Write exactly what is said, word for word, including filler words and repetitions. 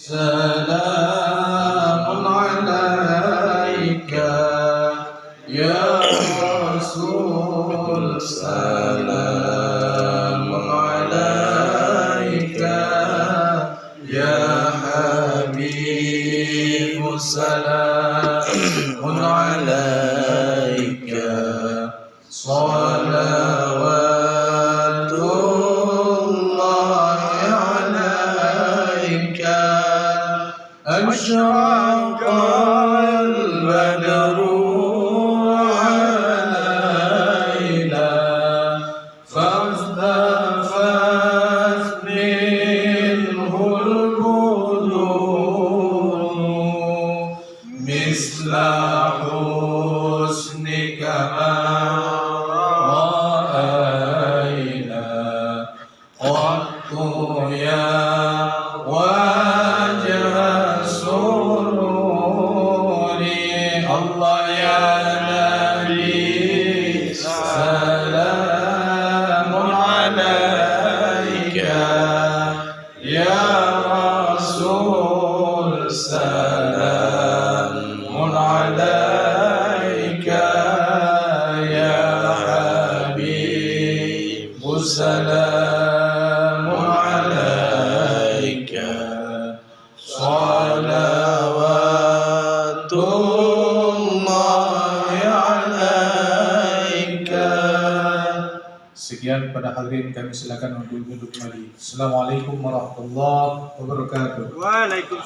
سلام عليك يا رسول، سلام عليك يا حبيب، سلام عليك، صلوات الله عليك. أشرق البدر علينا فاختفت منه البدور مثل حسنك ما رأينا قط يا وجه السرور. الله يا نبي سلام عليك، يا رسول سلام عليك، يا حبيب سلام عليك، صلوات الله عليك. Sekian pada hadirin, kami silakan untuk duduk kembali. Assalamualaikum warahmatullahi wabarakatuh. Waalaikumsalam.